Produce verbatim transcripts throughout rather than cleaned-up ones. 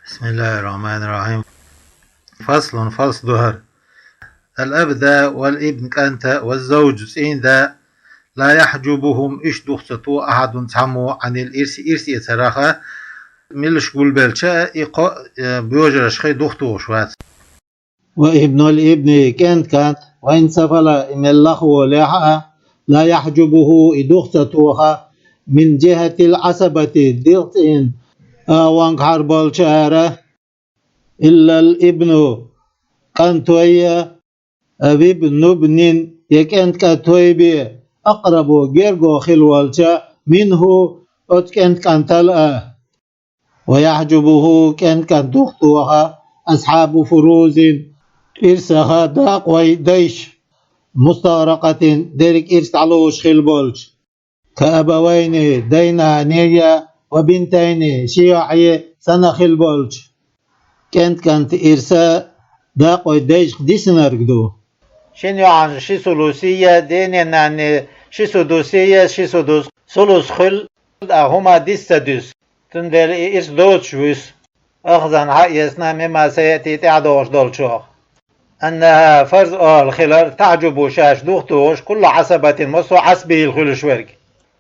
بسم الله الرحمن الرحيم. فصل، фасл ду хӀара. الأب да, والابن кӀант а, والزوج цӀен да, لا يحجبهم иш дух ца тоху, أحد цхьаммо, عن الإرث ирс эцарах, милаш гулбелча а, и кхо, э, боьжарашха дух тухуш вац. وابن الابن кӀент кӀант, وإن سفل и мел лахволехь а, لا يحجبه и дух ца тоху, من جهة العصبة дилха цӀен агӀонгахьара болчара, إلا الابن кӀант а, أو ابن ابن я кӀент кӀант а бен, أقرب герго хила волча, منه оцу кӀент кӀантал а. ويحجبه кӀент кӀант дух тоху, أصحاب فروض ирсах дакъой дайша, مستغرقة дерриг ирс дӀалуш хила болча, كأبوين дай-нана я, وبنتين ши йоӀ я санна хила болча. КӀент кӀант ирс дакъой дайшка дисинарг ду. Шина йоӀана ши сулусий я, денна-нанна ши судусий я, ши судус сулус хуьлу, а хӀума дис ца дуьсу. Цундела и ирс доцуш вуьсу. أخذا хьаэцна مما سيأتي тӀаьхьа догӀуш долчух. أنها фарз ала хилар, تعجب шаьш дух тухуш, كل عصبة массо а Ӏасбийла хуьлуш верг.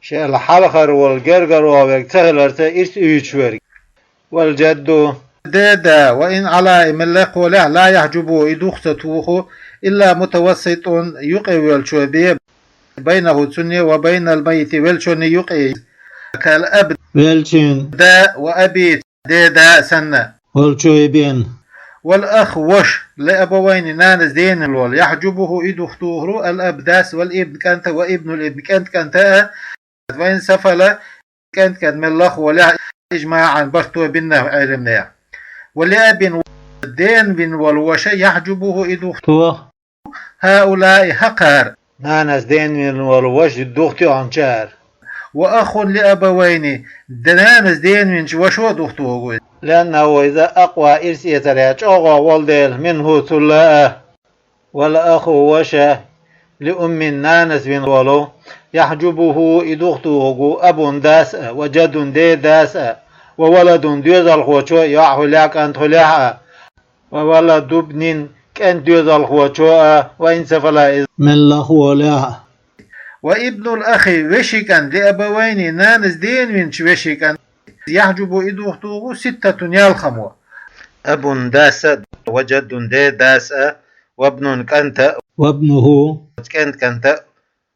Шел хьалхара волу гергара верг ца хиларца ирс уьйцуш верг. والجد деда, وإن علا и мел лакхволехь а, لا يحجبه и дух ца туху, إلا متوسط юкъе воьлчо бен, بينه цунна а, وبين الميت веллачунна а юкъе, كالأب веллачун да, وأبي деда санна. Волчо а бен. والأخ ваша, لأبوين нанас денвина волу, يحجبه и дух тухур ву, الأب дас, والابن кӀант а, وابن الابن кӀент кӀант а, وإن سفل кӀент кӀант мел лахволехь а, إجماعا барт бина Ӏеламнаха. ولأب денвина волу ваша, يحجبه и дух туху, هؤلاء хӀокхара, нанас денвина волу ваша дух тоьхначара. وأخ لأبوين нанас денвинчу вашо а дух туху иза. لأنه иза أقوى ирс эцарехь чӀогӀа волу дела, منه цул а. والأخ ваша لأم нанас вина волу, يحجبه и дух тухург ву, أب дас а, وجد дедас а, وولد доьзалхочо а, йоӀ хуьлехь а, кӀант хуьлехь а. وولد ابن кӀентан доьзалхочо а, وإن سفل иза мел лахволехь а. وابن الأخ вешин кӀант, لأبوين нанас денвинчу вешин кӀант, يحجبه и дух туху, ستة ялхаммо. أب дас а, وجد дедас а, وابن кӀант а, وابنه кӀентан кӀант а,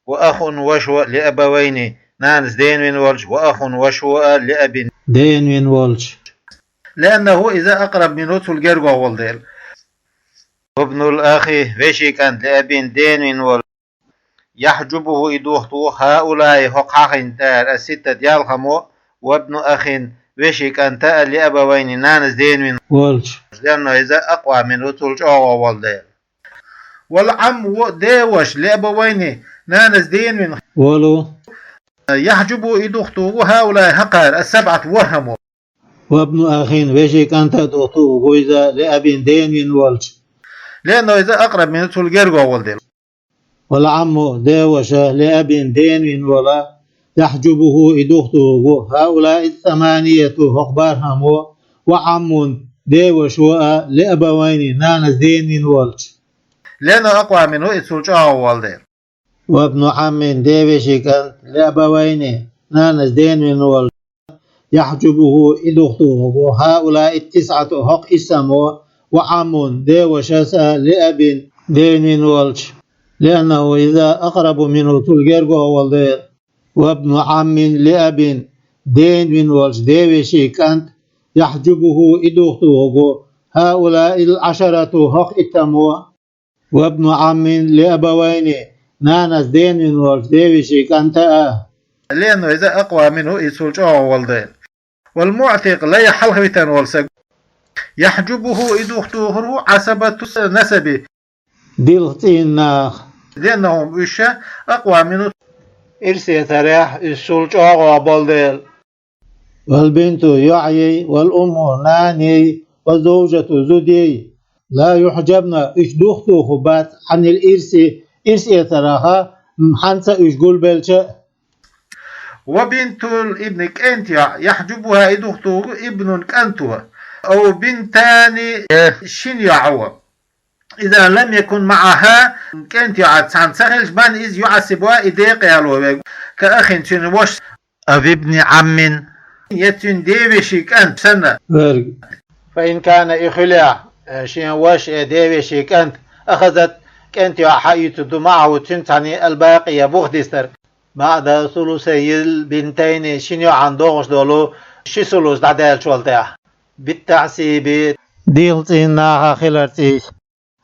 وأخ вашо لأبوين нанас денвина волчу, وأخ вашо а لأب денвина волчу. لأنه иза أقرب منه цул герго волу дела. وابن الأخ вешин кӀант لأب денвина волу, يحجبه и дух туху, هؤلاء хӀокху хьахийнчу тӀера الستة ялхаммо, وابن أخ вешин кӀант а لأبوين нанас денвина волчу. لأنه иза أقوى منه цул чӀогӀа волу дела. والعم ден ваша لأبوين нанас денвина волу, يحجبه и дух туху, هؤلاء хӀокхара السبعة ворхӀаммо. وابن أخ вешин кӀант а дух туху иза لأب денвина волчу. لأنه иза أقرب منه цул герго волу дела. والعم ден ваша لأب денвина волу, يحجبه и дух туху, هؤلاء الثمانية хӀокху бархӀаммо, وعم ден вашо а لأبوين нанас денвина волчу. لأنه أقوى منه и цул чӀогӀа волу дела. وابن عم ден вешин кӀант لأبوين нанас денвина волу, يحجبه и дух туху, هؤلاء التسعة хӀокху иссаммо, وعم ден вашас а لأب денвина волчу. لأنه иза أقرب منه цул герго волу дела. وابن عم لأب денвина волчу ден вешин кӀант, يحجبه и дух туху, هؤلاء العشرة хӀокху иттаммо. وابن عم لأبوين нанас денвина волчу ден вешин кӀант а. لأنه иза أقوى منه и цул чӀогӀа волу дела. والمعتق лай хьалхавитина волу стаг, يحجبه и дух тухур ву عصبة النسب дилха цӀийнан нах. لأنهم уьш أقوى منه ирс эцарехь уьш цул чӀогӀа болу дела. والبنت йоӀ яй, والأم нана яй, والزوجة зуда яй, لا يحجبن уьш дух тухур бац, عن الإرث ирс эцарах, хьанца уьш гулбелча а. وبنت الابن кӀентан йоӀ, يحجبها и дух туху, ابن кӀант а. أو بنتان, э, шин йоӀ ва. إذا لم يكن معها, кӀант йоӀ цхьана ца хилча, من, из يعصبها, и декъа яло вег, كأخ, цуьнан воша, أو ابن عم, е цуьнан девешин кӀант санна. Верг. فإن كان, и хилахь, э, шен воша, э, девешин кӀант, أخذت, кӀант йоӀ хьаийцур ду, معه, цуьнца цхьаьна, الباقي, бух дистар. بعد ثلثي البنتين, шин йоӀан догӀуш долу ши сулус дӀадаьллачул тӀаьхьа. بالتعصيب, дегӀан цӀийнан наха хилар цӀийш.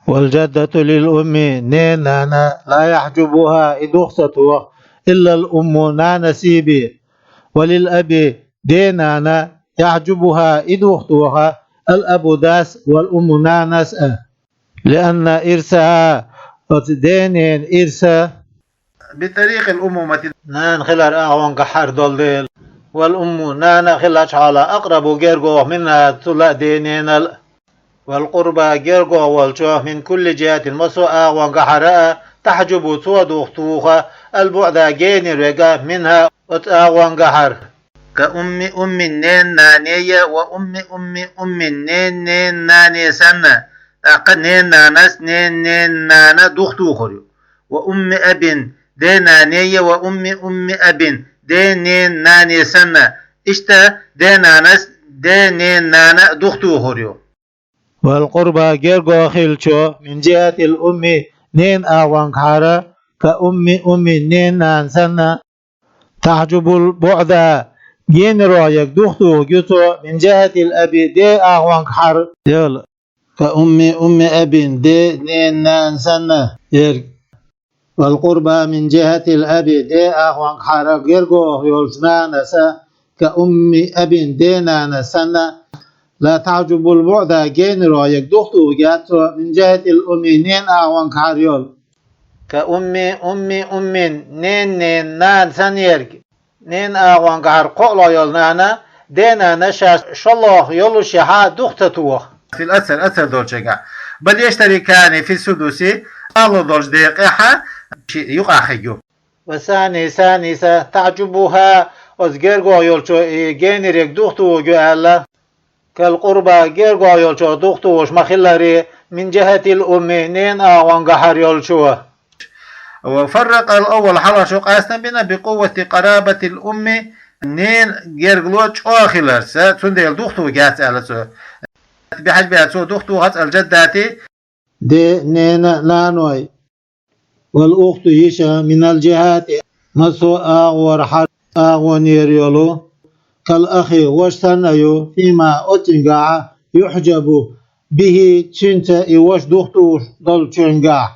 والجدة للأم, ненан нана, لا يحجبها, и дух ца тоху, إلا الأم, нанас бен. وللأب, ден нана, يحجبها, и дух тоху, الأب, дас, والأم, нанас а. لأن إرثها, оцу денан ирс, بطريق الأمومة, нана хилар агӀонгахьара долу дела. والأم, нана хиллачу хьолехь, أقرب, герга йогӀу, منها, цул а, денанал а. والقربى, герга йогӀу волчо, من كل جهة, массо а агӀонгахьара а, تحجب, цо дух туху, البعدى, генара верг, منها, оцу агӀонгахьара. كأم أم, ненан нане, وأم أم أم, ненан ненан нане санна, тӀаккха ненан нанас ненан ненан нана дух тухур ю. وأم أب, ден нане, وأم أم أب, ден ненан нане санна, иштта ден нанас ден ненан нана а дух тухур ю. والقربى, герга йогӀу хиллачо, من جهة الأم, ненан агӀонгахьара, كأم أم, ненан нана санна, تحجب البعدى, генара йогӀу ерг дух тухург ю цо, من جهة الأب, ден агӀонгахьара йолу. كأم أم أب, ден ненан нана санна ерг. والقربى من جهة الأب, ден агӀонгахьара герга йогӀу йолчу нанас, كأم أب, ден нанас санна, لا تحجب البعدى, генара йогӀу ерг дух тухург яц цо, من جهة الأم, ненан агӀонгахьара йолу. كأم أم أم, ненан ненан нана санна ерг. Ненан агӀонгахьара кхоалгӀа йолу нана, ден нанас ша шолгӀа йолушехь а дух ца туху. في الأكثر, аксар долчуьнгахь. بل يشتركان في السدس, кхоалгӀа долчу декъехь а ши юкъахь хиг ю. والثاني ثانية تحجبها, оцу герга йогӀу йолчо и генара ерг дух тухург ю аьлла. كالقربى, герга йогӀу йолчо дух тухуш ма-хиллара, من جهة الأم, ненан агӀонгахьара йолчо. وفرق الأول, хьалхарчо къастам бина, بقوة قرابة الأم, ненан гергало чӀогӀа хиларца, цундела дух тухург яц аьлла цо. بحجبها, цо дух тухуш الجدات, ден ненан наной. والأخت, йиша, من الجهات, массо а агӀорахьара, агӀонера йолу, كالأخ, ваша санна ю, فيما, оцуьнгахь, يحجب به, цуьнца и ваша дух тухуш долчуьнгахь.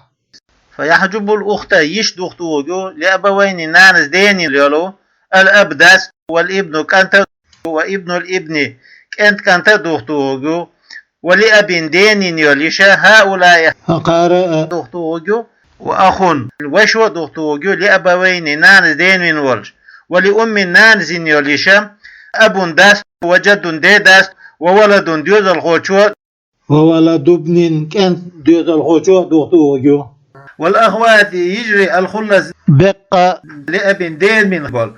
فيحجب الأخت, йиша дух тухург ю, لأبوين, нанас денна йолу, الأب, дас, والابن, кӀант а, وابن الابن, кӀентан кӀант а дух тухург ю, ولأب, денна йолу йиша, هؤلاء, хӀокхара а, дух тухург ю, وأخ, ваша а дух тухург ю, لأبوين, нанас денна волчу, ولأم, нанас йина йолу йиша, أب, дас, وجد, дедас, وولد, доьзалхочо, وولد ابن, кӀентан доьзалхочо а дух тухург ю. والأخوات, йижарий, الخلص, беккъа, لأب, денна болу.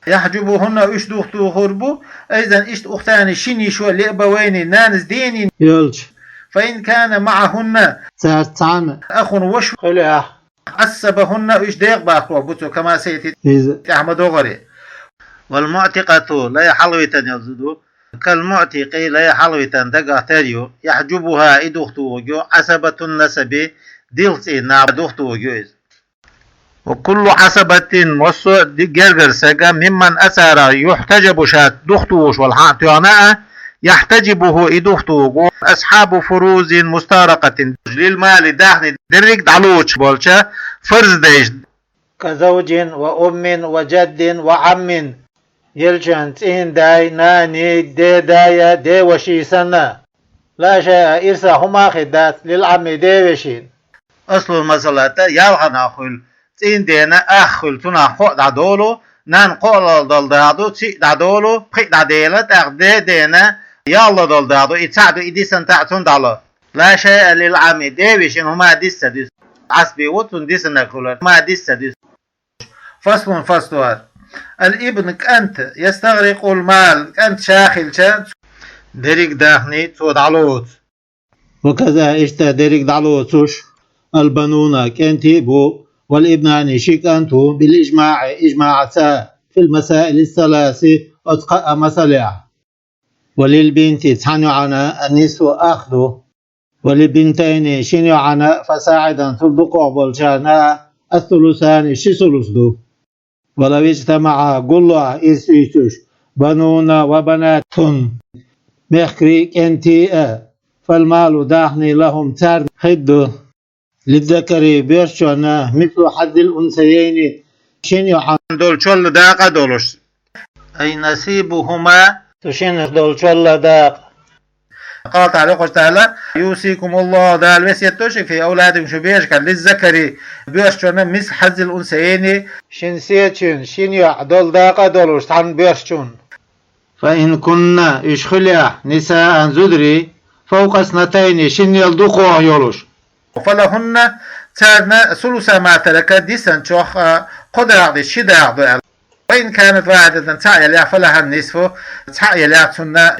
يحجبهن, уьш дух тухур бу, أيضا, иштта, أختان, шина йиша, لأبوين, нанас денна йолчу. فإن كان معهن, цаьрца цхьаьна, أخ, ваша хилахь, عصبهن, уьш декъа баккхо бу цо, كما سيأتي, иза, тӀаьхьа ма догӀаре. والمعتقة, лай хьалавитина йолу зуда, كالمعتق, лай хьалавитина дагахь тера ю, يحجبها, и дух тухург ю, عصبة النسب, дегӀан цӀийнан нах дух тухург ю иза. وكل عصبة, массо а ди-, гергара стаг, ممن أثار, يحتجب, ша дух тухуш волу хьан тоьхна а, يحتجبه, и дух тухург ву, أصحاب فروض مستغرقة للمال, даьхни дерриг дӀалучу болчу фарз дайша. كزوج وأم وجد وعم, елчан цӀийнан дай, нанай, дедай, деваший санна. لا شيء, ирсах хӀума а хир дац, للعم, девешин. Аслул масъалата, ялханах хуьлу, цӀийнан дена ах хуьлу, цунах кхоъ дӀадолу, нанна кхоалгӀа долу дагӀа ду, циъ дӀадолу, пхиъ дӀадела, тӀаккха дедена ялхалгӀа долу дагӀа ду, и цхьаъ ду, и дисина цхьаъ цунна дӀало. لا شيء للعم, девешин хӀума дис ца дуьсу. Ӏасби ву, цунна дисинарг хуьлура, хӀума дис ца дуьсу. فصل, фасл ду хӀара. الابن, кӀант, يستغرق المال, кӀант ша хилча, дерриг а даьхни цо дӀалоцу. وكذا, иштта дерриг а дӀалоцуш, البنون, кӀентий а бу, والابنان, ши кӀант а бу, بالإجماع, ижмаӀца, في المسائل الثلاث, оцу кхаа масалехь. وللبنت, цхьана йоӀана, النصف, ах ду, وللبنتين, шина йоӀана, فصاعدا, цул дукхох болчарна, الثلثان, ши сулус ду. ولو اجتمع, гуллохь ирс уьйцуш, بنون وبنات, мехкарий а, кӀентий а, فالمال, даьхни, لهم, царна хир ду, للذكر, боьршачунна, مثل حظ الأنثيين, шина йоӀана долчул дакъа а долуш. أي نصيبهما, цу шинах долчул дакъа. قال تعالى, Аллаху Тааля: يوصيكم الله, Дала весет до шуьга, في أولادكم, шун берашкахь, للذكر, боьршачунна, مثل حظ الأنثيين, шина сецачун шина йоӀ долу дакъа а долуш цхьана боьршачунна. فإن كن, уьш хуьлехь, نساء, зударий, فوق اثنتين, шиннел дукхох йолуш. فلهن, царна, ثلثا ما ترك, дисинчух, а, кхо дакъа дисча, ши дакъа ду аьлла. وإن كانت واحدة, цхьаъ елахь, فلها النصف, цхьаъ елахь, цунна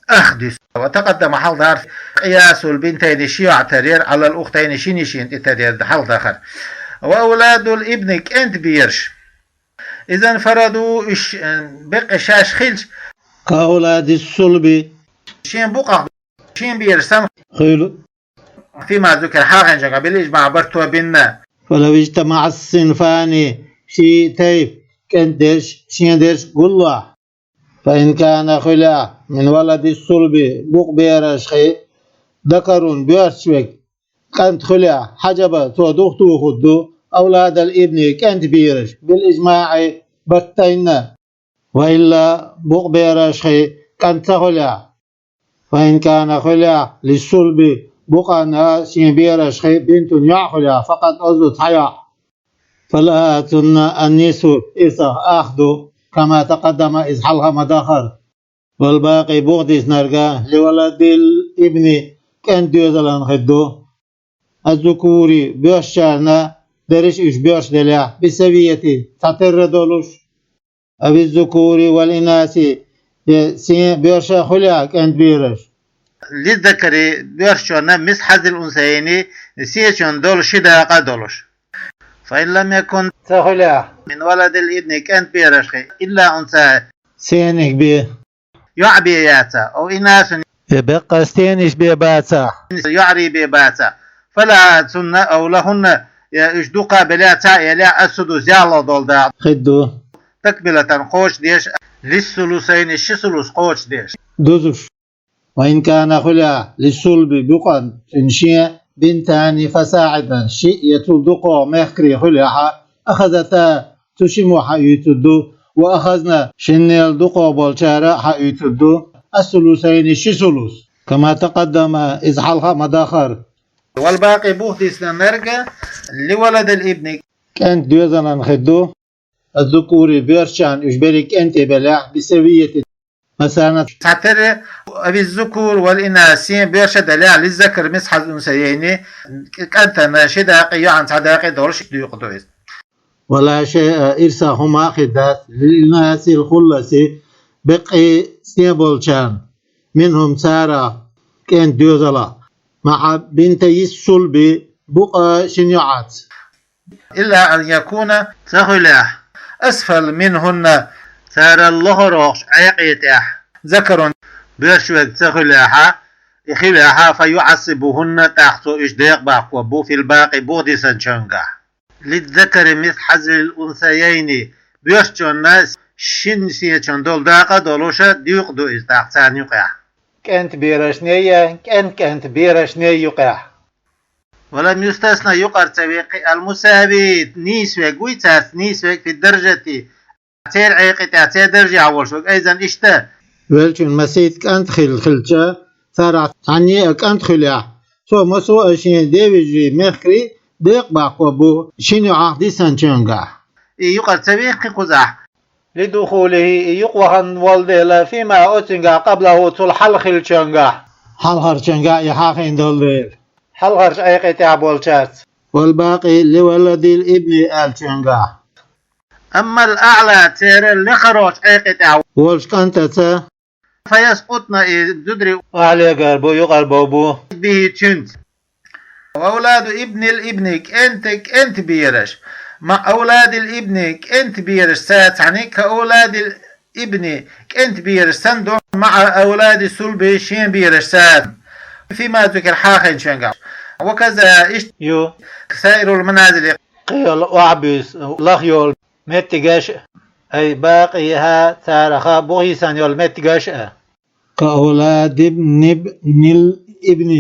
ах дуьсу. وتقدم, хьалха дара, قياس البنتين, ши йоӀ тара яра, على الأختين, шина йишина тӀе тара яра хьалха дахар. وأولاد الابن, кӀентан бераш, إذا انفردوا, уьш, э, беккъа шаьш хилча, كأولاد الصلب, шен букъах шен бераш санна хуьлу, فيما ذكر, хьалхинчуьнга, بالإجماع, барт бина. ولو اجتمع الصنفان, ши тайпа, кӀентан дерш, шен дерш гуллохь, فإن كان, хуьлехь, من ولد الصلب, букъа берашхий, ذكر, боьршачу верг, кӀант хуьлехь, حجب, цо духтухур ду, أولاد الابن, кӀентан бераш, بالإجماع, барт тайна. وإلا, букъа берашхий кӀант ца хуьлехь, فإن كان, хуьлехь, للصلب, букъана, шен берашхий, بنت, йоӀ хуьлехь, فقط, оццул цхьа йоӀ, فلها, цунна, النصف, ирсах ах ду, كما تقدم, иза хьалха ма дахара. والباقي, бухадиснарг, لولد الابن, кӀентан доьзална хир ду. الذكور, боьршачарна, дерриш а уьш боьрша делахь, بالسوية, цхьатерра долуш, أو الذكور والإناث, я сен боьрша а хуьлехь кӀентан бераш. للذكر, боьршачунна, مثل حظ الأنثيين, сецачунна долу ши дакъа а долуш. فإن لم يكن, ца хуьлехь, من ولد الابن, кӀентан берашхий, إلا أنثى, сениг бен, йоӀ бен яцахь, أو إناث, я беккъа стенаш бен бацахь, йоӀарий бен бацахь, فلها, цунна, أو لهن, я уьш дукха а белахь, цхьаъ елахь, السدس, ялхалгӀа долу дакъа хир ду, تكملة, кхочушдеш, للثلثين, ши сулус кхочушдеш, дузуш. وإن كان, хуьлехь, للصلب, букъана, цуьнан шен, بنتان فصاعدا, шиъ я цул дукхох мехкарий хуьлехь, أخذتا, цу шиммо хьаоьцур ду, وأخذن, шиннел дукхох болчара а хьаоьцур ду, الثلثين, ши сулус, كما تقدم, иза хьалха а ма дахара. والباقي, бухадиснарг, لولد الابن, кӀентан доьзална хир ду, الذكور, боьршачарна, уьш берриг кӀентий белахь, بالسوية, масала, цхьатерра, أو الذكور والإناث, сен боьрша а делахь, للذكر مثل حظ الأنثيين, кӀантана ши дакъа, йоӀана цхьа дакъа долуш дуьйцур ду иза. ولا شيء, ирсах хӀума а хир дац, للإناث الخلص, беккъий стен болчарна, منهم, царах, кӀентан доьзалах, مع بنتي الصلب, букъа шина йоӀаца, إلا أن يكون, ца хуьлехь, أسفل منهن, царал лахархочу Ӏекъе тӀехь, ذكر, боьрша верг ца хуьлехь, и хуьлехь, فيعصبهن, тӀаккха цо уьш декъабаккхо бу, في الباقي, бухадисинчуьнгахь. للذكر مثل حظ الأنثيين, боьршачунна шина сецачунна долу дакъа а долуш дуьйцур ду иза тӀаккха царна юкъехь. КӀентан берашний я, кӀент-кӀентан берашний юкъехь. ولم يستثن, юкъара ца веккхи, المساوي, нийса верг вуй цаьрца нийса верг, في الدرجة, церан Ӏекъе тӀехь, церан даржехь волуш верг, أيضا, иштта. Веллачун масийтта кӀант хилла хилча, царах цхьанне а кӀант хуьлехь, цо массо а шен девежарий, мехкарий декъабаккхо бу шина йоӀах дисинчуьнгахь. И юкъара ца веккхи кхузахь. لدخوله, и юкъа вахана волу дела, فيما, оцуьнгахь, قبله, цул хьалха хиллачуьнгахь. Хьалхарчуьнгахь и хьахийна долу дела. Хьалхарчу Ӏекъе тӀехь болчаьрца. والباقي لولد الابن аьллачуьнгахь. أما الأعلى, церан лехарочу Ӏекъе тӀехь волчу кӀантаца, فيسقطن, и зударий охьалегар бу, юкъара бовр бу, به, цуьнца. وأولاد ابن الابن, кӀентан кӀентан бераш, مع أولاد الابن, кӀентан берашца цхьаьна, كأولاد الابن, кӀентан бераш санна ду, مع أولاد الصلب, шен берашца. فيما ذكر, хьахийначуьнга. وكذا, иштта ю, سائر المنازل, кхин йолу охьабуьйса лаха йолу меттигаш а, أي باقيها, царах бухахь йисина йолу меттигаш а. كأولاد ابن ابن الابن.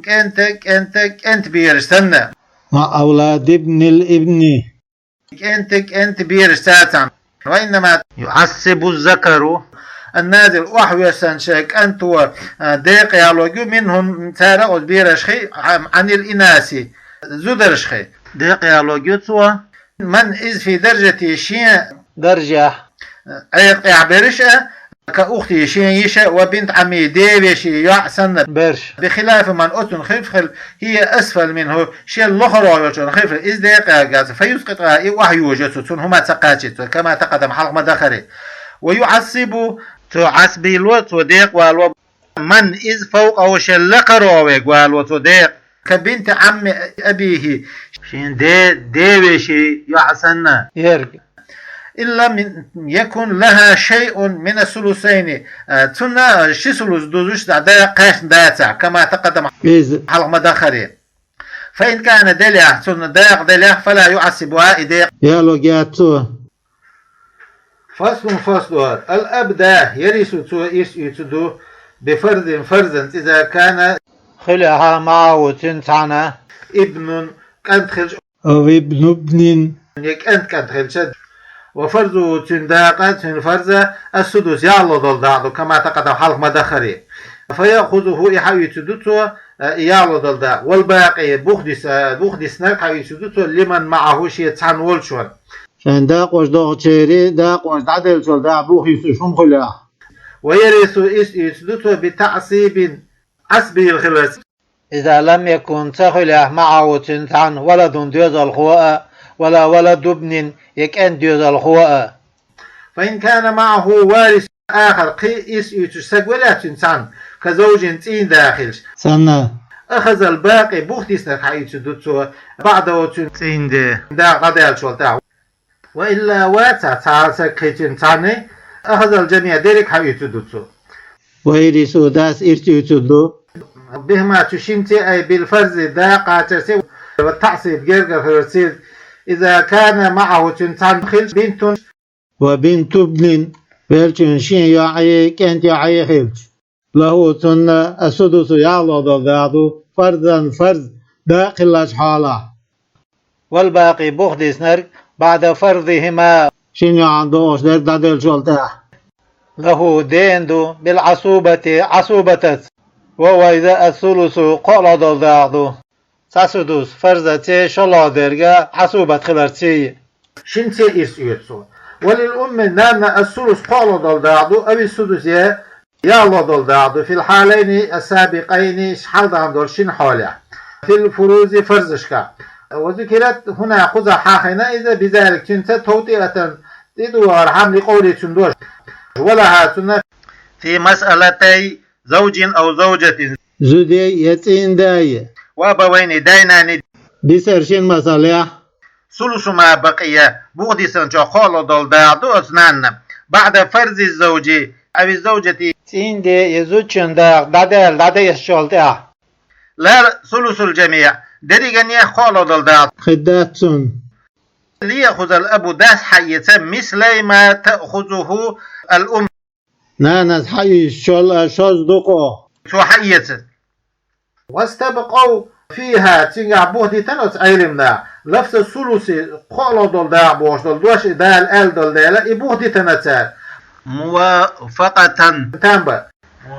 КӀентан кӀентан кӀентан бераш санна. مع أولاد ابن الابن. КӀентан кӀентан берашца цхьаьна. وإنما يعصب الذكر النازل, охьавоьссинчу кӀанто, а, декъа ялорг ю, منهم, царах, оцу берашхий, عن الإناث, зударшхий. Декъа ялорг ю цо. من, иза, في درجته, шен даржехь, Ӏеха тӀехь берш а, كأخته, шен йиша, وبنت عمه, ден вешин йоӀ санна берш. بخلاف من, оцунна хилаф хила, هي أسفل منه, шен лохара йолчунна хилаф, иза декъа ялорг яц, فيسقطها, и охьайожа цо, цунна хӀума ца кхачийта цо, كما تقدم, хьалха ма-дарра. ويعصب, цо Ӏасб йо, цо декъа вало, من, иза, فوقه, шен лакхара верг вало цо декъа. كبنت عم أبيه, шен ден, ден вешин йоӀ санна ерг. إن لم يكن لها شيء من الثلثين, а, цунна ши сулус дузуш дӀа дакъа кхаьчна дацахь, كما تقدم, иза, хьалха ма-дарра. فإن كان, делахь, цунна дакъа делахь, فلا يعصبها, и декъа ялорг яц цо. فصل, фасл. الأب, да, يرث, цо ирс оьцур ду, بفرض, фарзанца, إذا كان, хуьлахь, معه, цуьнца цхьаьна, ابن, кӀант хилча, أو ابن ابن, я кӀант кӀант хилча, وفرضه, цуьнан дакъа, цуьнан фарза, السدس, ялхалгӀа долу дакъа ду, كما تقدم, хьалха ма-дарра. فيأخذه, и хьаоьцур ду цо, и ялхалгӀа долу дакъа. والباقي, бухадиса-, бухадиснарг хьаоьцур ду цо, لمن معه, шен цхьаьна волчунна. Шайн дакъош дохучеран дакъош дӀаделлачул тӀаьхьа бухахь йисуш хӀума хуьлахь. ويرث, ирс оьцур ду цо, بتعصيب, Ӏасбийла хиларца. إذا لم يكن, ца хуьлахь, معه, цуьнца цхьаьна, ولد, доьзалхо а, ولا ولد ابن, я кӀентан доьзалхо а. فإن كان معه وارث آخر, кхин ирс оьцуш стаг велахь цуьнца цхьаьна, كزوج, цӀийнан да хилча, санна, أخذ الباقي, бухадиснарг хьаоьцур ду цо, بعده, цуьнан цӀийнан ден дакъа дӀадаьллачул тӀаьхьа. وإلا, вацахь цхьа а стаг кхин цуьнца цхьаьна, أخذ الجميع, дерриг а хьаоьцур ду цо. ويرث, дас ирс оьцур ду. بهما, цу шинца, أي بالفرض, дакъа кхачарца, والتعصيب, гергара хиларца, إذا كان معه, цуьнца цхьаьна хилча, بنت, وبنت ابن, веллачун шен йоӀе, кӀентан йоӀе хилча. له, цунна, السدس, ялхалгӀа долу дакъа ду, فرضا, фарз, дакъа хиллачу хьолахь. والباقي, бухадиснарг, بعد فرضهما, шина йоӀана догӀуш дерг дӀаделлачул тӀаьхьа. له, дена ду, بالعصوبة, Ӏасубатаца. وهو, иза, الثلث, кхоалгӀа долу дакъа ду. Цхьа судус фарзаца, шолгӀа дерг Ӏасубат хиларца. Шинца ирс оьцу цо. وللأم, нанна, الثلث, кхоалгӀа долу дакъа ду, أو السدس, я ялхалгӀа долу дакъа ду, في الحالين السابقين, хьалха дахана долу шина хьолехь, في الفروض, фарзашкахь. وذكرت هنا, кхузахь хьахийна иза, بذلك, цуьнца, توطئة, тӀедогӀурхьама, لقوله, цуьнан дош. ولها, цунна, في مسألتي زوج أو زوجة, зуда я цӀийнан да я, وأبوين, дай-наной, бисар шина масалехь. ثلث ما بقي, бухадисанчохь кхоалгӀа долу дакъа ду оцу нанна, بعد فرض الزوج أو الزوجة, цӀийнан ден я зудчун дакъа дӀадаьлла, дӀадешначул тӀаьхьа. لا ثلث الجميع, дерригенех кхоалгӀа долу дакъа хир дац цунна. ليأخذ الأب, дас хьаэца, مثلي ما تأخذه الأم, нанас хьаэцначул а шозза дукха цо хьаэца. واستبقوا فيها, цигахь бухадитина оцу Ӏелимнаха, لفظ الثلث, кхоалгӀа долу дакъа бохуш долу дош, и Дала аьлла долу дела, и бухадитина цара. موافقة, там бан.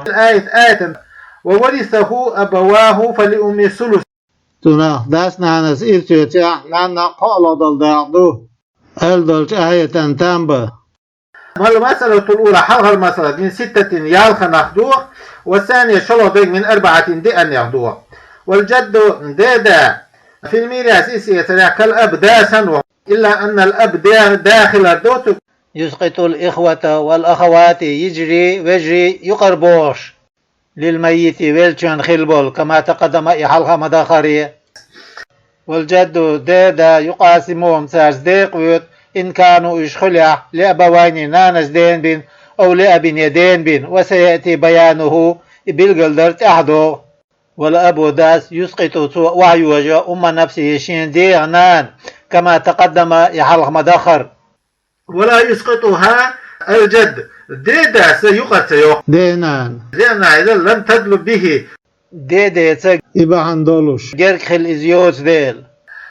الآية, аятан. وورثه أبواه فلأمه الثلث. Цунах дас-нанас ирс оьцехь, нанна кхоалгӀа долу дакъа ду, аьлла долчу аятан там бан. والمسألة الأولى, хьалхара масала, من ستة, ялханах ду, والثانية, шолгӀа дерг, من أربعة, диъаннех ду. والجد, деда, في الميراث, ирс эцарехь, كالأب, да санна ву, إلا أن الأب, да, да хилар доцург, يسقط الإخوة والأخوات, йижарий, вежарий юкъара бохуш, للميت, веллачоьнна хилла болу, كما تقدم, и хьалха ма-дарра. والجد, деда, يقاسمهم, цаьрца декъа воьду, إن كانوا, уьш хилахь, لأبوين, нанас дена бина, أو لأب, я дена бина, وسيأتي بيانه, и билгалдар тӀаьхьа догӀу. والأب, дас, يسقط, цо охьайожу, أم نفسه, шен дегӀан нана, كما تقدم, и хьалха ма-дарра. ولا يسقطها الجد, дедас юкъара ца йоху ден нана, لأنها إذا لم تدل به, дедеца и бахьана долуш герга хила иза йоцу дела.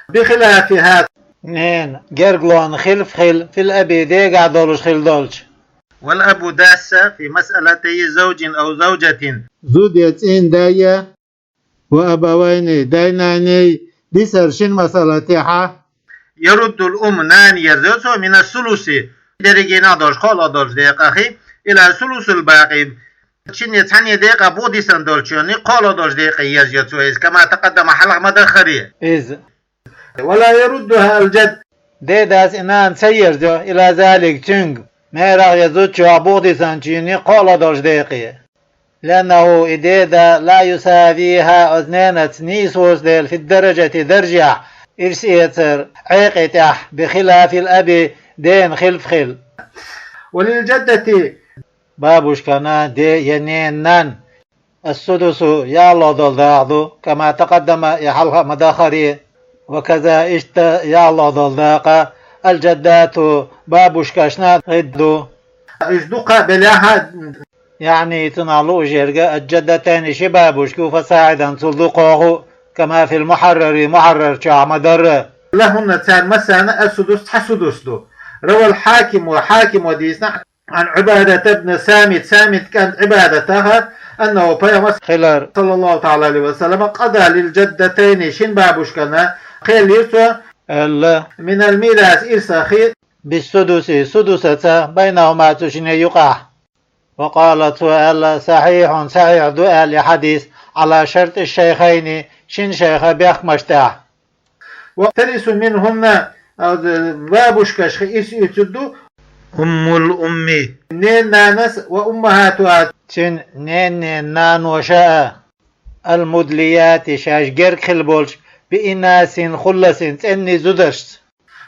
بخلافها, ненан гергалонна хилаф хила, في الأب, дегахь долуш хила долчу. والأب, дас, في مسألتي زوج أو زوجة, зуда я цӀийнда я, وأبوين, дай-нанай дисар шина масала тӀехь, يرد الأم, нана ерзайо цо, من الثلث, дерригенах долуш, кхоалгӀа долчу декъахь, إلى ثلث الباقي, шинне цхьанне декъа бу дисина долчунна, кхоалгӀа долчу декъе ерзайо цо иза, كما تقدم, хьалха ма-дарра иза. ولا يردها الجد, дедас и нана ца ерзайо, إلى ذلك, цуьнга, мерах я зудчохь бу дисинчунна кхоалгӀа долчу декъе. لأنه, и деда, لا يساويها, оцу ненаца нийса воцу дела, في الدرجة, даржехь, ирс эцар, Ӏекъе тӀехь, بخلاف الأب, дена хилаф хила. وللجدة, бабушкана де я ненан нана, السدس, ялхалгӀа долу дакъа ду, كما تقدم, и хьалха ма-дарра. وكذا, иштта ялхалгӀа долу дакъа, الجدات, бабушкашна гӀида ду. Уьш дукха а белахь а, يعني, цунах лууш ерг, الجدتين, ши бабушка, فصاعدا, цул дукхох а, كما في المحرر, Мухьаррар чохь ма-дарра. لهن, царна массарна, السدس, цхьа судус ду. روى الحاكم, Хьакима дийцина, عن عبادة بن الصامت, Самит кӀант Ӏибадатах, أنه, пайхамар, хилар, صلى الله تعالى عليه وسلم, قضى للجدتين, шина бабушкана кхел йира цо, аьлла, من الميراث, ирсах, بالسدس, судусаца, بينهما, цу шинна юкъахь. وقال, цо аьлла, صحيح, сахьихь ду аьлла и хьадис, على شرط الشيخين, шина шайха бехкамаш тӀехь. وترث منهن, а, бабушкашха ирс оьцур ду, أم الأم, ненан нанас, وأمهاتها, цуьнан ненан наноша а, المدليات, шаьш герга хилла болчу, بإناث خلص, цӀенни зударшца.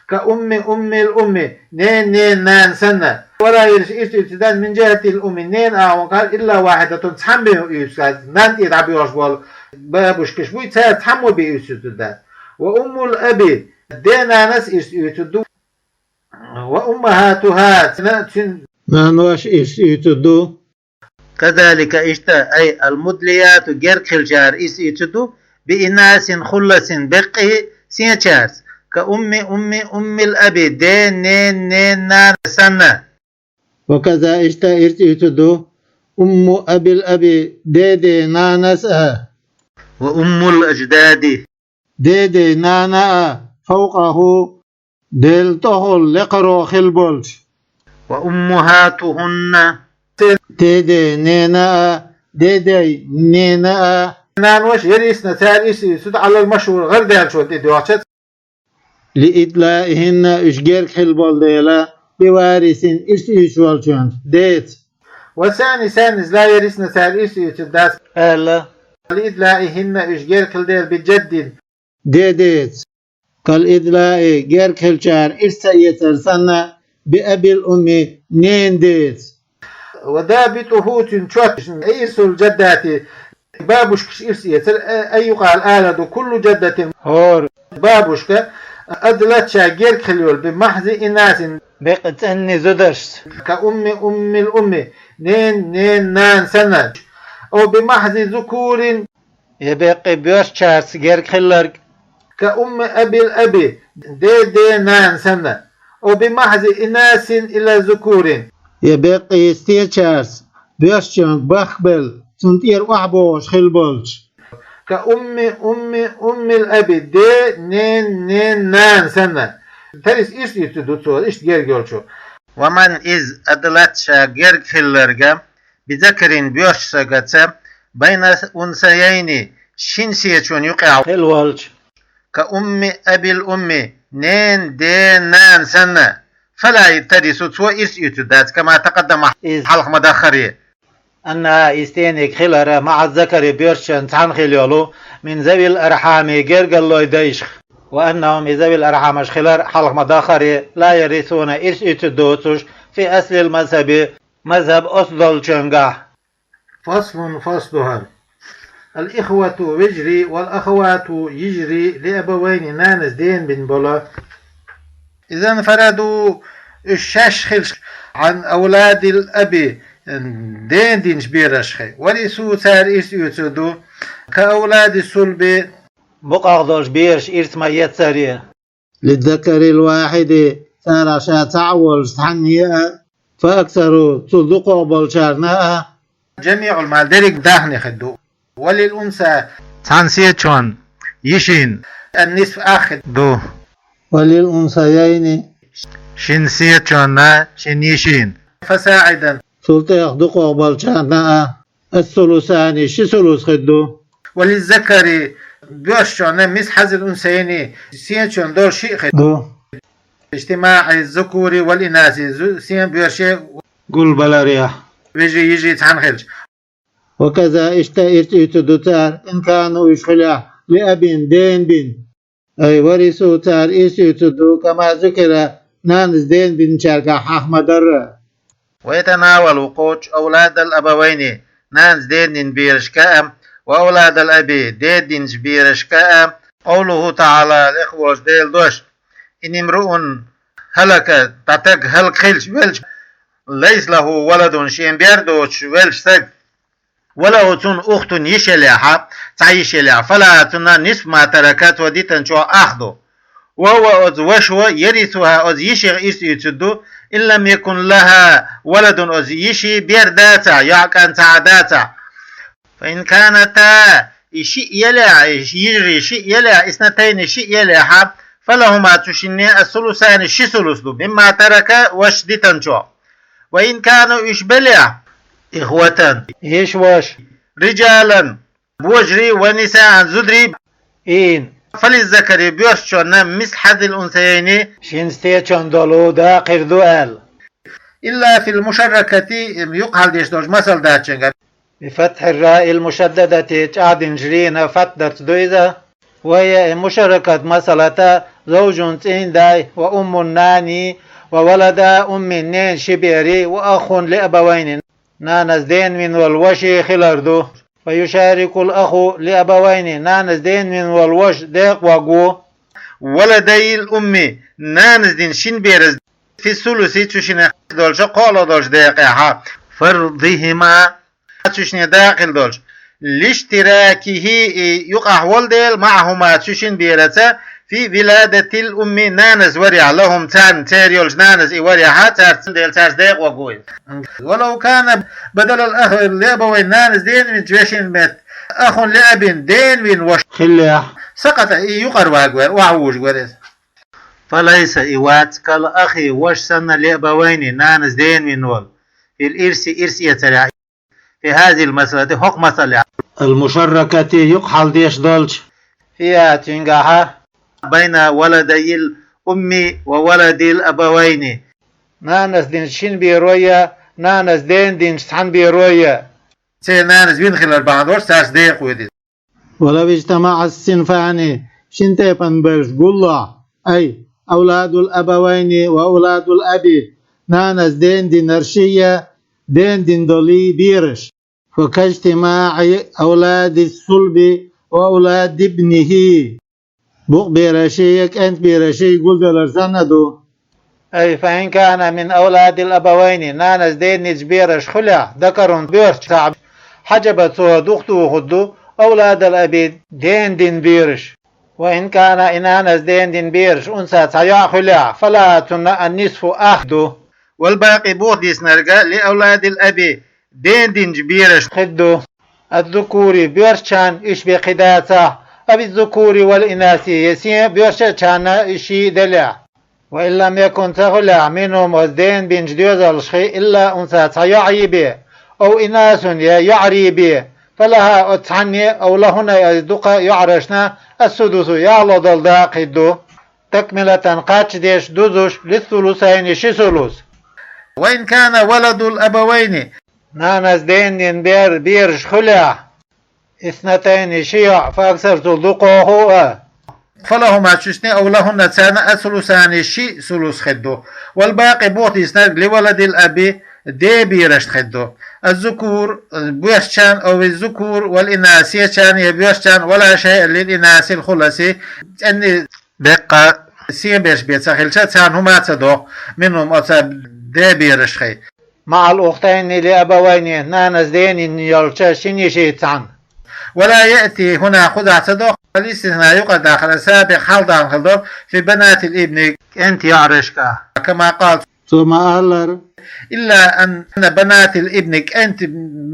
كأم أم الأم, ненан ненан нана санна. ولا يرث, ирс оьцур дац, من جهة الأم, ненан агӀонгахьара, إلا واحدة, цхьаммо ирс оьцур дац, нанна тӀе дӀабоьлхуш болу бабушкаш буй, цара цхьаммо бен ирс оьцур дац. وأم الأب, ден нанас ирс оьцур ду. وأمهاتها, цуьнан, цуьнан наноша ирс оьцур ду. كذلك, иштта, أي المدليات, герга хиллачара ирс оьцур ду, بإناث خلص, беккъий сенчаьрца, كأم أم أم الأب, ден ненан ненан нана санна. وكذا, иштта ирс оьцур ду, أم أبي الأب, деден нанас а. وأم الأجداد, деден нана а, فوقه, дел тӀехула лекхаро хилла болчу. وأمهاتهن, деден ненан а, деден ненан а. Наноша, يرثن, цара ирс оьцур ду, على المشهور, гӀарадаьллачунна тӀедоьгӀча. لإدلائهن, уьш герга хилла болу дела, بوارث, ирс оьцуш волчуьнца, деца. والثاني, цхьаннас, لا يرثن, цара ирс оьцур дац, аьлла, لإدلائهن, уьш герга хилла дела, بجد, дедеца. كالإدلاء, герга хиллачара ирс ца эцар санна, بأب الأم, ненан деца. وضابطه, цуьнан чот, إرث الجدات, бабушкаш ирс эцар, أن يقال, ала ду, كل جدة, хӀора бабушка, أدلت, ша герга хилла йолу, بمحض إناث, беккъа цӀенни зударшца, كأم أم الأم, ненан ненан нана санна, أو بمحض ذكور, я беккъа боьршачаьрца герга хилларг, كأم أبي الأب, деден нана санна, أو بمحض إناث إلى ذكور, я беккъа стечаьрца боьршачуьнга бахка белла, цунна тӀера охьабогӀуш хилла болчу. كأم أم أم الأب, ден ненан нана санна. Тарис, ирс оьцур ду цо, иштта герга йолчо. ومن, иза, أدلت, ша герга хилларг, بذكر, боьрша стагаца, بين أنثيين, шина сечун юкъехь хилла волчу. كأم أبي الأم, ненан ден нана санна, فلا ترث, цо ирс оьцуьйтур дац, كما تقدم, иза хьалха ма-дарра, أنها, из денег хилар, مع الذكر, боьршачун цхьана хила йолу, من ذوي الأرحام, гергарлойн дайшка. وأنهم, и ذوي الأرحامаш хилар, хьалха ма-дарра, لا يرثون, ирс оьцуьйтур доцуш, في أصل المذهب, мазхӀаб оцу долчуьнгахь. فصل, фасл ду хӀара. الإخوة, вежарий, والأخوات, йижарий, لأبوين, нанас денна бина болу. إذا انفردوا, уьш шаьш хилча, عن أولاد الأب, денна динчу берашха, ورثوا, цара ирс оьцур ду, كأولاد الصلب, букъах долчу бераш ирс ма-эццара. للذكر الواحد, царах ша цхьаъ волчу цхьанна а, فأكثر, цул дукхах болчарна а. جميع المال, дерриг даьхни хир ду. وللأنثى, цхьана сецачунна, йишина, النصف, ах хир ду. وللأنثيين, шина сецачунна, шина йишина, فصاعدا, цул тӀех дукхах болчарна а. الثلثان, ши сулус хир ду. وللذكر, боьршачунна, مثل حظ الأنثيين, сецачунна долу шиъ хир ду. اجتماع الذكور والإناث, зу-, сен, боьрша гулбаларехь, вежарий, йижарий цхьана хилча. وكذا, иштта ирс оьцур ду цара, إن كانوا, уьш хилахь, لأب, денна бина. أي ورثوا, цара ирс оьцур ду, كما ذكر, нанас денна бинчаьргахь хьалха ма-дарра. ويتناول, кхочуш, أولاد الأبوين, нанас денна дина берашка а, وأولاد الأب, денна динчу берашка а, قوله تعالى, лехна волчу Делан дош: إن امرؤ هلك, цхьа стаг хӀалак хилча, велча, ليس له ولد, шен бер доцуш велча стага, وله, цунна, أخت, йиша елахь, цхьа йиша елахь, فلها, цунна, نصف ما ترك, цо дитинчух ах ду. وهو, оцу вашас, يرثها, оцу йиших ирс оьцур ду, إن لم يكن لها ولد, оцу йишин бер дацахь, йоӀ, кӀант цхьа а дацахь. فإن كانتا, и шиъ елахь, и йижарий шиъ елахь, اثنتين, шиъ елахь, فلهما, цу шинна, الثلثان, ши сулус ду, مما ترك, вашас дитинчух. وإن كانوا, уьш белахь, إخوة, йиша-ваша, رجالا, божарий, ونساء, зударий, ийна, فللذكر, боьршачунна, مثل حظ الأنثيين, шина сецачунна долу дакъа хир ду аьлла. إلا في المشركة, юкъахьал деш долчу масал дацчуьнгахь. بفتح الراء المشددة, чӀагӀдинчу рина фатхьа дарца ду иза. وهي, и мушарракат масалат, زوج, цӀийндай, وأم, нана, وولدا أم, ненан ши берий, وأخ لأبوين, нанас денна вина волу ваша хилар ду. فيشارك الأخ لأبوين, нанас денна вина волу ваша декъа вогӀу. ولدي الأم, нанас дина шина бераш, في الثلث, цу шинах долчу кхоалгӀа долчу декъехь, فرضهما, цу шинна дакъа хилла долчу, لاشتراكه, и юкъахь волу дела, معهما, цу шина бераца, في ولادة الأم, нанас варехь, لهم, царна, церан йолчу нанас и варехь, царца, дела, царца декъа вогӀу иза. ولو كان بدل الأخ لأبوين, нанас денна винчу вешин метта, أخ لأب, денна вина ваша хиллехь, سقط, и юкъара вагавер, охьавужавер иза. فليس, и вац, كالأخ, ваша санна, لأبوين, нанас денна вина волу, في الإرث, ирс эцарехь, في هذه المسألة, хӀокху масалехь, المشركة, юкъахьал деш долчу, فيها, цуьнгахьа, بين ولدي الأم وولد الأبوين, нанас динчу шина берой а, нанас денна динчу цхьана берой а. Церан нанас вина хилар бахьана долуш цаьрца декъа воьду иза. ولو اجتمع الصنفان, шина тайпана берш гуллахь, أي أولاد الأبوين وأولاد الأب, нанас денна динарш а, денна дина долу бераш. فكاجتماع أولاد الصلب وأولاد ابنه. Букъ бераший, кӀентан бераший гулдалар санна ду. أي فإن كان من أولاد الأبوين, нанас денна динчу бераш хилахь, ذكر, боьрша, حجب, цо дукха тухур ду, أولاد الأب, денна дина бераш. وإن كان, и нанас денна дина бераш, أنثى, цхьа йоӀ хилахь, فلها, цунна, النصف, ах ду. والباقي, бух дийцинарг, لأولاد الأب, денна динчу бераш хир ду. الذكور, боьршачарна, уьш бен кхин дацахь, أو الذكور والإناث, я сен боьршачарна уьш шиъ делахь. وإن لم يكن, ца хилахь, منهم, оцу денна бинчу доьзалшкахь, إلا أنثى, цхьа йоӀ йи бен, أو إناث, я йоӀарий бен, فلها, оцу цхьанне, أو لهن, я дукха йоӀаршна, السدس, ялхлагӀа долу дакъа хир ду. تكملة кхаччадеш, дузуш, للثلثين ши сулус. وإن كان ولد الأبوين нанас деннин бер-, бераш хулехь, اثنتين ши йоӀ, فأكثر цул дукхагӀа а, فلهما цуьнан أو لهن царна الثلثان ши сулус хир ду. والباقي бух дийцинарг لولد الأب ден берашна хир ду. الذكور боьршачарна, أو الذكور والإناث сесачарна я боьршачарна, ولا شيء للإناث الخلث цӀенна беккъа сен бераш бен ца хилча, царна хӀума а ца доху, منهم оцу ден берашха. مع الأختين لأبوين нанас деннин йолчу шина йишица цхьаьна. ولا يأتي هنا кхузахь ца доху الاستثناء юкъара дахар السابق хьалха даьхна хилла долу في بنات الابن кӀентан йоӀаршка. كما قال цо ма-аллара: إلا أن بنات الابن кӀентан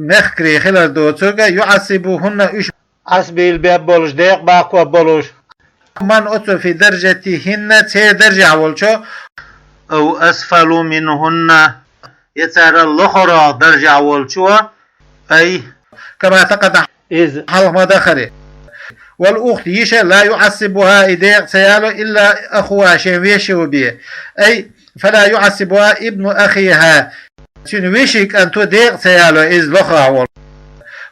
мехкарий хилар доцург يعصبهن уьш Ӏасбийла беб болуш, декъа баккхо болуш. من оцу في درجتهن церан даржехь волчо, أو أسفل منهن я царал лохара даржехь волчо, أي كما تقدم иза хьалха ма-даххара. والأخت йиша لا يعصبها и декъа ца яло إلا أخوها шен вешин бен, أي فلا يعصبها ابن أخيها цуьнан вешин кӀанто декъа ца яло иза лохара волу.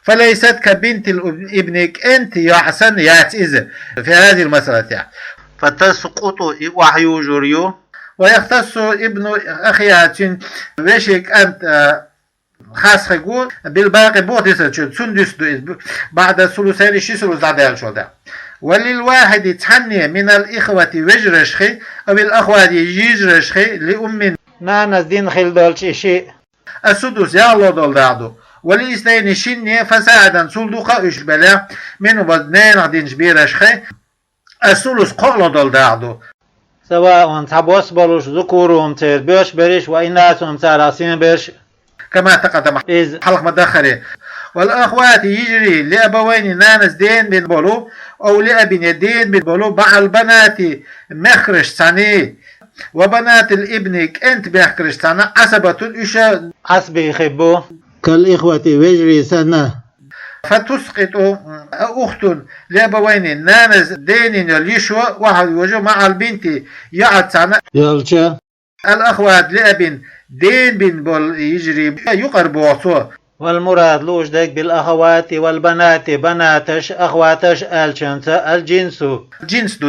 فليست كبنت الابن кӀентан йоӀ санна яц иза في هذه المسألة. فتسقط и охьаюжур ю. ويختص ابن أخيها цуьнан вешин кӀант а, хас хир ву بالباقي бух дисарчу, цунна дуьсур ду иза, بعد الثلثين ши сулус дӀадаьллачул тӀаьхьа. وللواحد цхьанне من الإخوة вежаршха, أو الأخوات йижаршха لأم нанас дина хилла долчу и шиъ السدس ялхало долу дакъа ду. وللاثنين шинне فساعدا цул дукха уьш белахь, منهم ненах динчу берашха الثلث кхоалгӀа долу дакъа ду. سواء цхьабосса болуш, ذكورهم церан боьрша берш, وإناثهم царах сен берш. كما تقدم иза хьалха ма-даххара. والأخوات йижарий لأبوين нанас ден бина болу, أو لأب я ден бина болу مع البنات мехкаршца цхьаьна, وبنات الابن кӀентан мехкаршца цхьаьна عصبة уьш Ӏасбий хир бу. كالإخوة вежарий санна. فتسقط أخت لأبوين нанас деннин йолу йишо охьаюжу مع البنت йоӀаца цхьаьна, йолчу الأخوات لأب ден бина болу йижарий юкъара боху цо. والمراد лууш дерг بالأخوات والبنات банаташ, ахваташ аьллачунца الجنس джинс ду.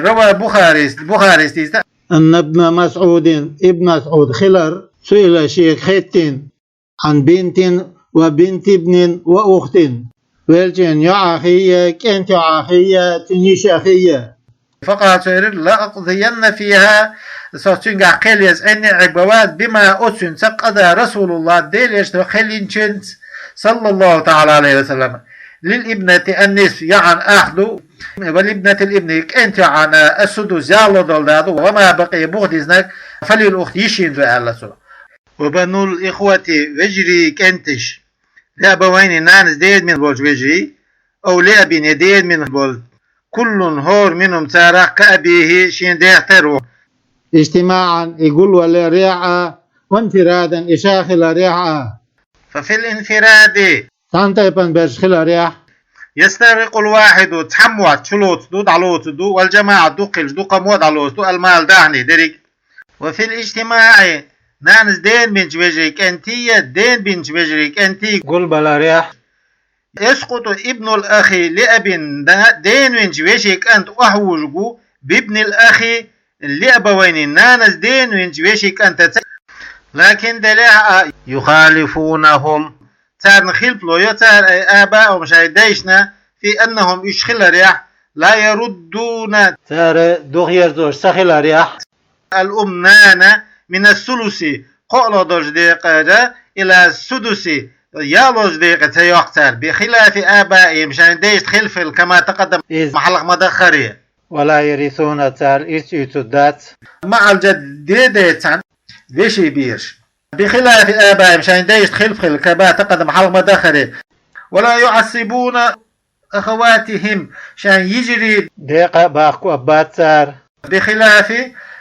روى البخاري Бухарис дийцина. أن ابن مسعود ابن مسعود хилар, سئل шега хаьттина, عن بنت وبنت ابن وأخت веллачун йоӀах я, кӀентан йоӀах я, цуьнан йишах я. فقال цо элира: لأقضين فيها со цуьнгахь кхел еза Ӏеннехь Ӏеббан вац, بما оцуьнца قضى رسول الله Делан Элчано кхел йинчуьнца صلى الله تعالى عليه وسلم. للابنة النصف йоӀана ах ду, ولابنة الابن кӀентан йоӀана السدس ялхало долу дакъа ду, وما بقي бух дисинарг فللأخت йишина ду аьлла цо. وبنو الإخوة вежарий кӀенташ لأبوين нанас ден бина болчу вежарий, أو لأب я ден бина болу, كل хӀора منهم царах كأبيه шен дех тера ву. اجتماعا и гулваларехь а, وانفرادا и ша хиларехь а. ففي الانفراد цхьана тайпана берш хиларехь. يستغرق الواحد цхьаммо чулоцу ду, дӀалоцу ду, والجماعة дукха хилча дукха мо дӀалоцу ду, المال дахни дерриг. وفي الاجتماع нанас ден бинчу вежарий кӀентий я, ден бинчу вежарий кӀентий гулбаларехь. يسقط ابن الأخ لأب да-, ден винчу вешин кӀант охьавужу ву بابن الأخ لأبوين нанас ден винчу вешин кӀантаца. لكن делехь а يخالفونهم царна хилпало йо цара أي آباءهم шайн дайшна في أنهم уьш хиларехь لا يردون цара духьерзош ца хиларехь. الأم нана من الثلث кхоалгӀа долчу декъара إلى السدس ялхолчу декъе ца йоккху цара بخلاف آبائهم шайн дайшна хилф хила كما تقدم иза хьалха ма-даххара. ولا يرثون цара ирс уьйцур дац مع الجد дедеца цхьаьна вешин бераш بخلاف آبائهم шайн дайшна хилф хила كما تقدم хьалха ма-даххара. ولا يعصبون أخواتهم шайн йижарий декъа а баккха а бац цара بخلاف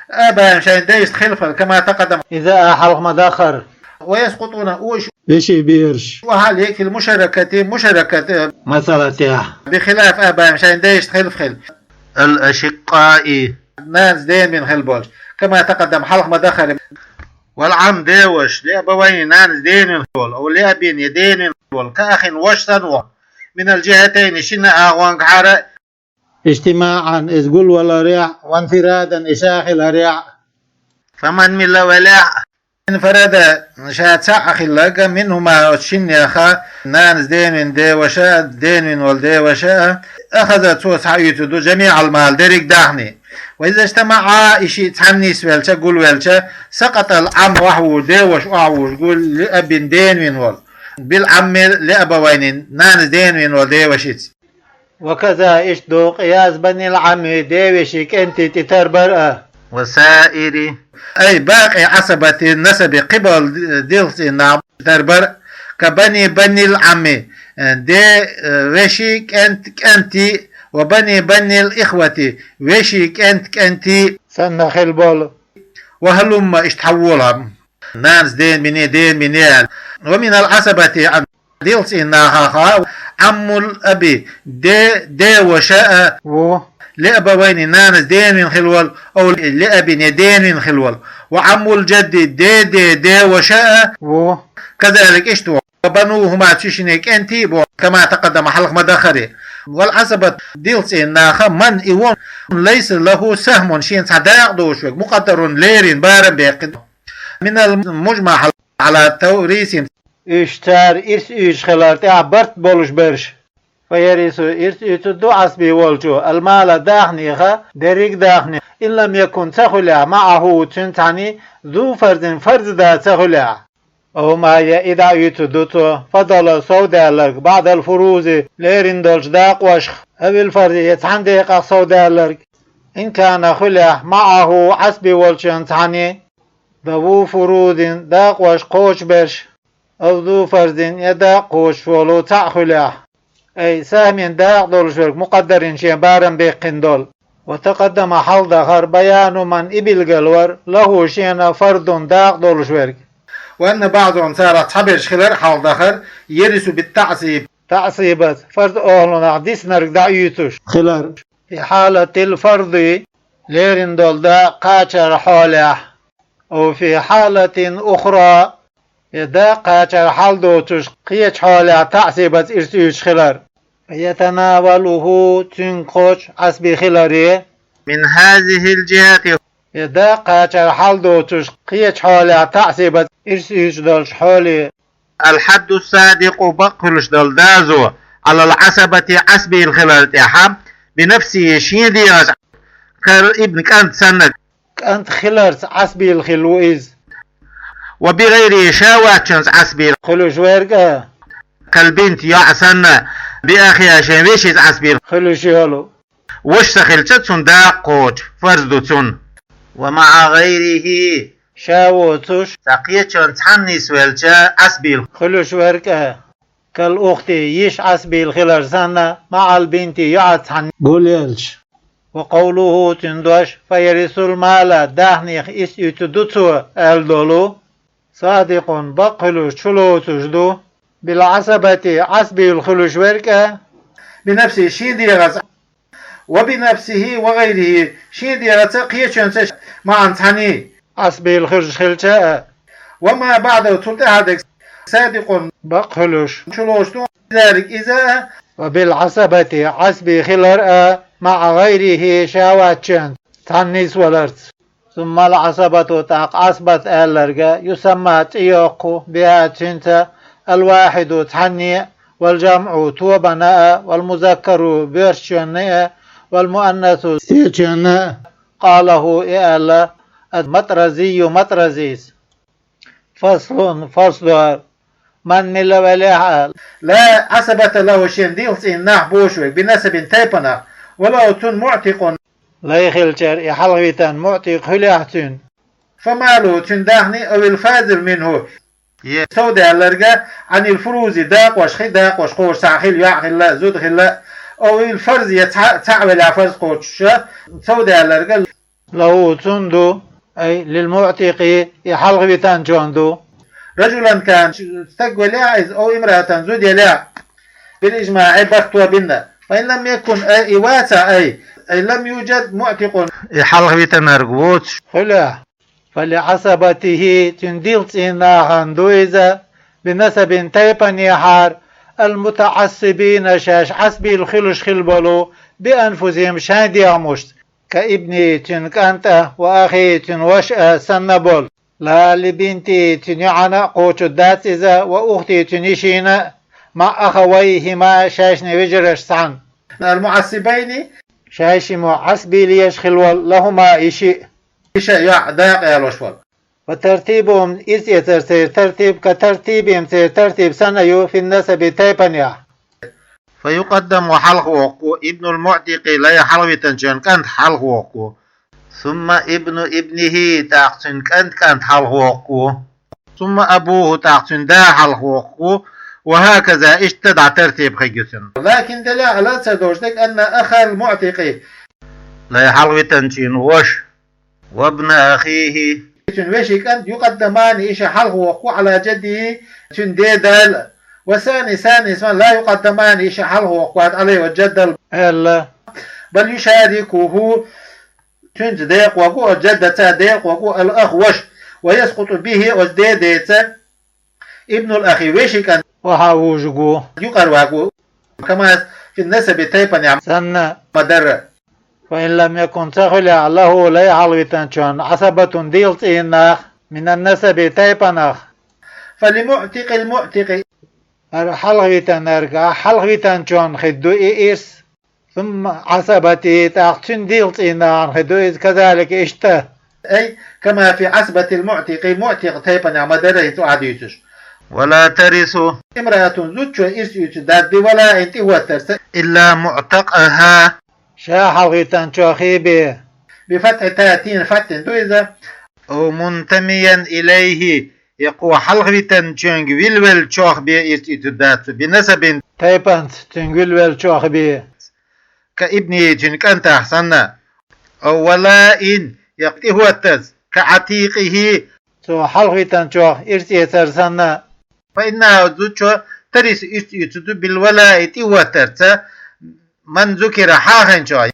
آبائهم шайн дайшна хилф хила كما تقدم иза а хьалха ма-даххара. ويسقطون уьш вешин бераш охьа а ле في المشاركة мушаракат масалатехь بخلاف آبائهم шайн дайшна хилф хила. الأشقاء нанас денвина хила болча. كما تقدم, хьалха ма даххара. والعم, деваша, لأبوين, нанас денвина хила волу, أو لأب, я денвина хила волу, كأخ, ваша санна волу, من الجهتين, шина агӀонгахьара, اجتماعا, иза гулваларехь, وانفرادا, и ша хиларехь. فمن, мила велахь, انفرد, ша цхьаъ хилларг, منهما, оцу шиннех, нанас денвина деваша а, денвина волу деваша а, أخذ, цо схьаоьцур ду, جميع المال, дерриг а даьхни. وإذا اجتمعا, и шиъ цхьаьна нисвелча, гулвелча, سقط العم, охьавужу, деваша охьавужу гу, لأب, денвина волу, بالعم لأبوين, нанас денвина волу девашица. وكذا, иштта ду, قياس بني العم, девешин кӀентий тӀе тарбар а. وسائر, أي باقي عصبة النسب, кхиболу дилха цӀийнан тарбар а, كبني بني العم, де, вешин кӀент-, кӀентий, وبني بني الإخوة, вешин кӀент-, кӀентий, санна хила болу. وهلم, иштта хьаволахь. Нанас денвине, денвине аьлла. ومن العصبة, дилха цӀийнан нахах, عم الأب, де, деваша а ву, لأبوين, нанас денвина хила волу, أو لأب, я денвина хила волу, وعم الجد, де, де, деваша а ву, كذلك, иштта ву, وبنوهما, цу шиннан кӀентий а бу, كما تقدم, хьалха ма даххара. والعصبة, дилха цӀийнан нахах, من, и ву, ليس له سهم, шена цхьа дакъа долуш верг, مقدر, леррина барам баьккхина, من المجمع على توريثهم, уьш цара ирс уьйцуш хилар тӀехь барт болуш берш. فيرث, ирс уьйцур ду Ӏасби волчо, المال, даьхнех, дерриг а даьхни, إن لم يكن, ца хуьлехь, معه, цуьнан цхьаьна, ذو فرض, фарз дан ца хуьлехь. أو ما, я и дӀа уьйцур ду цо, فضل, совдаьлларг, بعض الفروض, леррина долчу дакъошха, أو الفرض, я цхьана декъах совдаьлларг. إن كان, хуьлехь, معه, Ӏасби волчун цхьаьна, ذو فروض, дакъош кхочуш берш, أو ذو فرض, я дакъа кхочуш волу цхьаъ хуьлехь. أي سهم, дакъа долуш верг, مقدر, шен барам баьккхина долу. وتقدم, хьалха дахара, بيان من, и билгалвар, له, шена, فرض, дакъа долуш верг. وأن بعضهم, царах цхьаберш хилар, хьалха дахара, يرث بالتعصيب, таӀсибаца, фарз охьалунах диснарг дӀа уьйцуш хилар. في حالة الفرض, леррина долу дакъа кхачар хьолехь. أو في حالة أخرى, я дакъа кхачар хьал доцуш, кхечу хьолехь таӀсибаца ирс уьйцуш хилар. فيتناوله, цуьнга кхочу Ӏасби хиларе. من هذه الجهة, я дакъа кхачар хьал доцуш, кхечу хьолехь таӀсибаца ирс уьйцуш долчу хьоле. الحد الصادق, бакъ хуьлуш долу дазо, على العصبة, Ӏасбийла хилар тӀехь, بنفسه, шен дегӀаца, كالابن, кӀант санна. КӀант хиларца Ӏасбийла хилла ву иза. وبغيره, ша воцчунца Ӏасбийла хуьлуш верг а. كالبنت, йоӀ санна, بأخيها, шен вешица Ӏасбийла хуьлуш йолу. Ваша ца хилча, цунна дакъа кхочу, фарз ду цунна. ومع غيره, ша воцуш, цхьа кхечунна цхьаьна нисвелча, Ӏасбийла хуьлуш верг а. كالأخت, йиша Ӏасбийла хилар санна, مع البنت, йоӀаца цхьаьна гулъелча. وقوله, цуьнан дош, فيرث المال, даьхнех ирс уьйцур ду цо, аьлла долу, صادق, бакъ хуьлуш, чулоцуш ду, بالعصبة, Ӏасбийла хуьлуш верг а, بنفسه, шен дегӀаца, وبنفسه وغيره, шен дегӀаца а, кхечуьнца а, маӀан цхьаьна, Ӏасбийла хуьлуш хилча а. وما بعده, цул тӀаьхьа дерг, صادق, бакъ хуьлуш, чулоцуш ду, كذلك, иза а. وبالعصبة, Ӏасби хилар а, مع غيره, ша воцчунца цхьаьна нисваларца. ثم العصبة, тӀаккха Ӏасбат аьлларг а, يسمى, цӀе йоккху, بها, цуьнца, الواحد, цхьанне а, والجمع, тобанна а, والمذكر, боьршачунна а, والمؤنث, стечунна а. قاله, и аьлла, المطرزي, Матразис. فصل, фарз ду хӀара. من, мила велахь а, لا عصبة له, шен дилха цӀийнан нах боцуш верг, بنسب, тайпанах, وله, цунна, معتق, лай хилчара, и хьалхавитина муӀтикъ хуьлехь цуьнан. فماله, цуьнан даьхни, أو الفاضل منه, я совдаьлларг а, عن الفروض, дакъош, хи дакъош кхочуш, цхьаъ хилла, йоӀ хилла, зуда хилла, أو الفرض, я цхьаъ, цхьаъ велахь фарз кхочуш, совдаьлларг а, له, цунна ду, أي للمعتق, и хьалхавитинчунна ду. رجلا كان, стаг велахь а иза, أو امرأة, зуда елахь а, بالإجماع, барт тобина. فإن لم يكن, ай, и вацахь, ай, أي لم يوجد معتق, и хьалхавитинарг воцуш хилахь, فلعصبته, цуьнан дилла цӀийнан нахана ду иза, بنسب, тайпанехьара, المتعصبين, шаьш Ӏасбийла хуьлуш хилла болу, بأنفسهم, шайн дегӀмашца, كابنه, цуьнан кӀанта, وأخيه, цуьнан ваша санна болу. لا لبنته, цуьнан йоӀана а кхочур дац иза, وأخته, цуьнан йишина а, مع أخويهما, шайшинан вежаршца цхьаьна. المعصبين, шайшиммо Ӏасбийла еш хилла волу, لهما, и шиъ, и шиъ йоӀ дакъа ялош волу. وترتيبهم, ирс эцар церан тартиб, كترتيبهم, церан тартиб санна ю, في النسب, тайпанехь. فيقدم, хьалха воккху, ابن المعتق, лай хьалхавитинчун кӀант хьалха воккху. ثم ابن ابنه, тӀаккха цуьнан кӀант кӀант хьалха воккху. ثم أبوه, тӀаккха цуьнан да хьалха воккху. وهكذا, иштта дӀа тартиб хигу цуьнан. لكن دل على, цо дош дерг, أن أخا المعتق, лай хьалхавитинчун ваша, وابن أخيه, цуьнан вешин кӀант, يقدمان, и шиъ хьалха воккху, على جده, цуьнан дедал. والثاني, санна, ثاني, لا يقدمان, и шиъ хьалха воккху, عليه, оцу жаддал, аьлла. بل يشاركه, цуьнца декъа вогу, оцу жаддаца декъа вогу, الأخ, ваша, ويسقط به, оцу дедеца, ابن الأخ, вешин кӀант, охьа вужуш ву, юкъара вогу, كما في النسب, тайпанехь, санна, ما دل. فإن لم يكن, ца хуьлехь, له, лай хьалхавитинчун, عصبة, дилла цӀийнан нах, من النسب, тайпанах. فلمعتق المعتق, хӀара хьалхавитинарг, хьалхавитинчун хир ду и ирс. ثم عصبته, тӀаккха цуьнан дилла цӀийнан нахана хир ду иза, كذلك, иштта. أي كما في عصبة المعتق, муътикъ тайпанехь ма-дарра хӀинца охьадуьйцуш. ولا ترث, امرأة, зудчо ирс оьцур дац, بولاء, тӀехӀоттарца, إلا معتقها, ша хьалхавитинчохь бен. بفتح التاء, тин фатхьина ду иза. أو منتميا إليه, я кху хьалхавитинчуьнга вилвеллачохь бен ирс оьцур дац цо, بنسب, тайпанца цуьнга вилвеллачохь бен. كابنه, цуьнан кӀантах санна. أو ولاء, я тӀехӀоттаза, كعتيقه, цо хьалхавитинчохь ирс эцар санна. فإنها, зудчо, ترث, ирс оьцур ду, بالولاء, тӀехӀоттарца, من ذكر, хьахийначохь.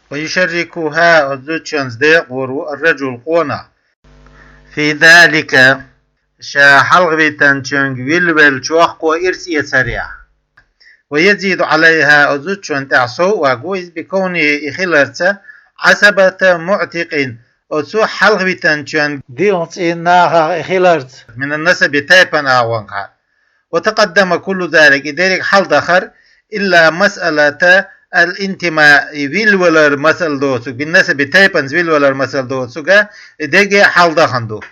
ويشركها, оцу зудчуьнца декъа вур ву, الرجل, къонах. في ذلك, ша хьалхавитинчуьнга вилвеллачохь кхо ирс эцарехь. ويزيد عليها, оцу зудчунна тӀехь сов а вогу иза, بكونه, и хиларца, عصبة معتق, оцу хьалхавитинчуьнан дилла цӀийнан нахах и хиларца, من النسب, тайпана агӀонгахьа. وتقدم كل ذلك, и дерриг хьаладахара, إلا مسألة الانتماء, вилвалар масала доцург, بالنسب, тайпанца вилвалар масала доцург, и дерриге а хьаладахана ду.